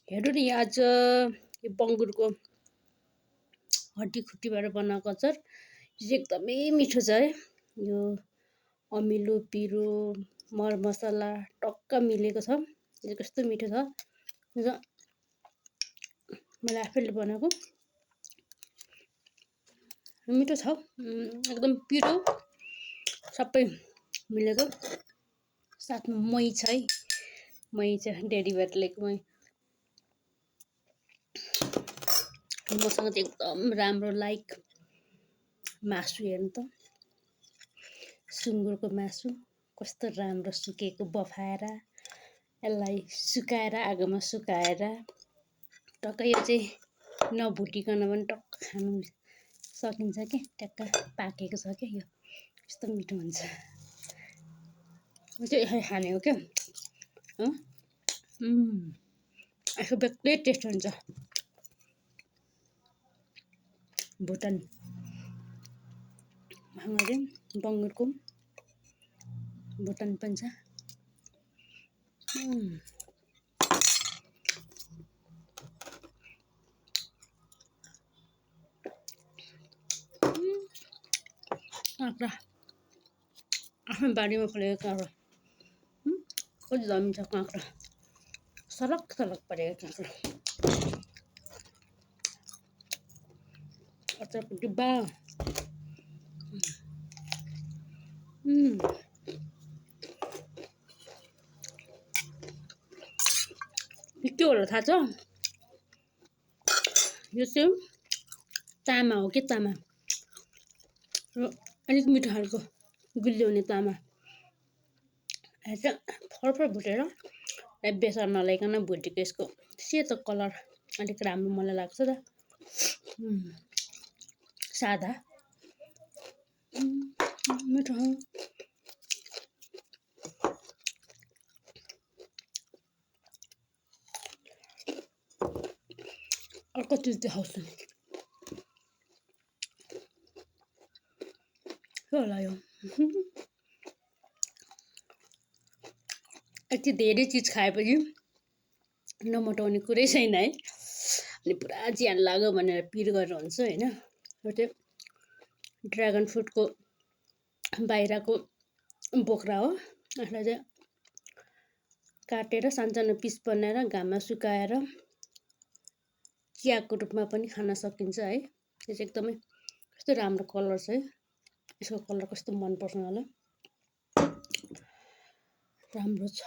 हेर्नु नि आज यो बङ्गुरको हड्डी खुट्टीबाट बनाएको अचार यो चाहिँ एकदमै मिठो छ है। यो अमिलो पिरो मरमसला टक्क मिलेको छ। यो कस्तो मिठो छ र मैले आफैले बनाएको मिठो छ। एकदम पिरो सबै मिलेको, साथमा मही छ है, मही छ डेरीबाट ल्याएको मही। मसँग चाहिँ एकदम राम्रो लाइक मासु हेर्नु त, सुँगुरको मासु कस्तो राम्रो सुकेको बफाएर यसलाई सुकाएर आगोमा सुकाएर टक्क यो चाहिँ नभुटिकन पनि टक्क खानु सकिन्छ कि ट्याक्क पाकेको छ क्या। यो कस्तो मिठो हुन्छ, म चाहिँ यसरी खाने हो क्या। यसको बेग्लै टेस्ट हुन्छ। भुटानमा चाहिँ बङ्गुरको भुटान पनि छ। काँक्रा आफ्नो बारीमा फलेको काँक्रा कति दामी छ। काँक्रा सलक सलक परेको काँक्रा, अचारको डिब्बा। के होला थाहा छ? यो चाहिँ तामा हो कि तामा, र अलिक मिठो खालको गुलियो हुने तामा। चाहिँ फरफर भुटेर बेसार नलाइकन भुटेको यसको सेतो कलर अलिक राम्रो मलाई लाग्छ त। सादा मिठो। अर्को चिज देखाउँछु नि, के होला यो? यति धेरै चिज खाएपछि नमोटाउने कुरै छैन है। अनि पुरा ज्यान लाग्यो भनेर पिर गरेर हुन्छ होइन। यो चाहिँ ड्र्यागन फ्रुटको बाहिरको बोक्रा हो। यसलाई चाहिँ काटेर सानसानो पिस बनाएर घाममा सुकाएर चियाको रूपमा पनि खान सकिन्छ है। यो चाहिँ एकदमै कस्तो राम्रो कलर छ है। यसको कलर कस्तो मनपर्छ मलाई, राम्रो छ।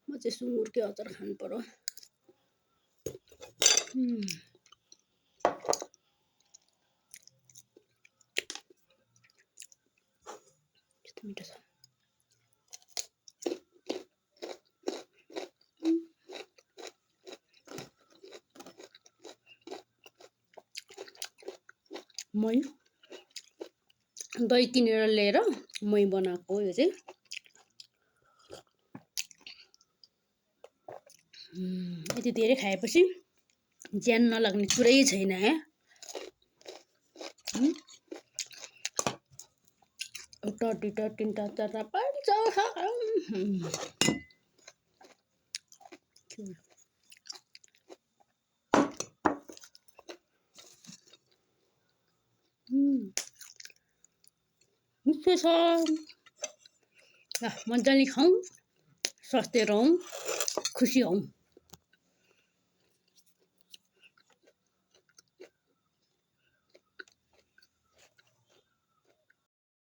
म चाहिँ सुँगुरकै अचार खानु पर्यो। कस्तो मिठो छ। मही दही किनेर ल्याएर मही बनाएको हो यो चाहिँ। यति धेरै खाएपछि ज्यान नलाग्ने कुरै छैन है। एउटा दुईटा तिनटा चारवटा पाँचवटा मिठो छ। मजाले खाउँ, स्वस्थ रहौँ, खुसी हौँ।